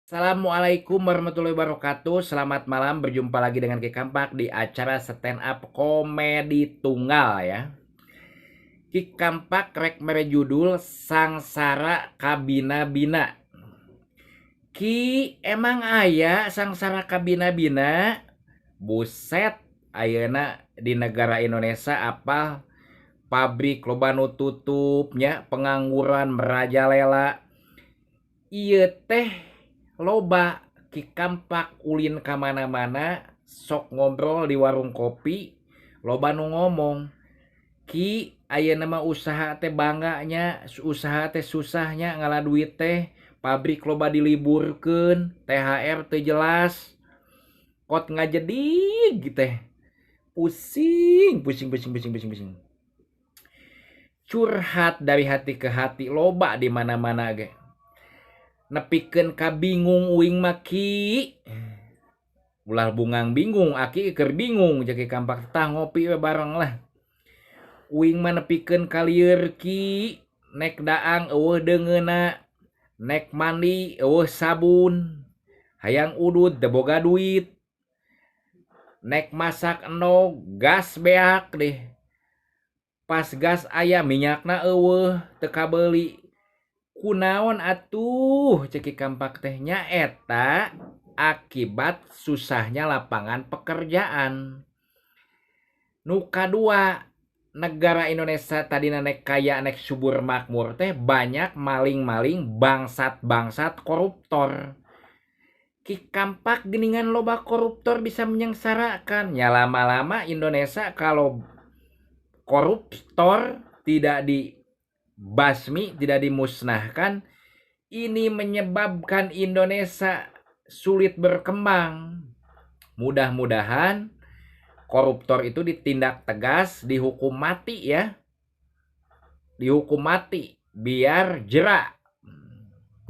Assalamualaikum warahmatullahi wabarakatuh. Selamat malam, berjumpa lagi dengan Ki Kampak di acara stand up komedi tunggal ya. Ki Kampak rek mere judul Sangsara Kabina-Bina. Ki, emang aya sangsara kabina-bina? Buset, ayeuna di negara Indonesia apa pabrik loba nu tutup nya, pengangguran merajalela. Ieu teh loba Ki Kampak ulin ka mana-mana, sok ngobrol di warung kopi, loba nu ngomong, "Ki, ayeuna mah usaha teh bangga nya, usaha teh susahnya ngala duit teh, pabrik loba diliburkeun, THR teu jelas." Kot ngajedig teh. Pusing, pusing, pusing, pusing, pusing, pusing. Curhat dari hati ke hati loba di mana-mana ge. Nepikeun ka bingung uing mah, Ki. Ulah bungang bingung, aki keur bingung jeung Ki Kampak, tah ngopi we bareng lah. Uing mah nepikeun ka lieur, Ki, nek daang euweuh deungeunna, nek mandi euweuh sabun, hayang udud teu boga duit, nek masak endog gas beak deh. Pas gas aya minyakna euweuh, teu kabeuli. Kunaon atuh, cek Ki Kampak teh nya, eta akibat susahnya lapangan pekerjaan. Nu kadua, negara Indonesia tadina nek kaya, nek subur makmur teh banyak maling-maling, bangsat-bangsat koruptor. Ki Kampak geningan loba koruptor bisa menyengsarakan. Ya lama-lama Indonesia kalau koruptor tidak dibasmi, tidak dimusnahkan, ini menyebabkan Indonesia sulit berkembang. Mudah-mudahan koruptor itu ditindak tegas, dihukum mati ya. Dihukum mati biar jera.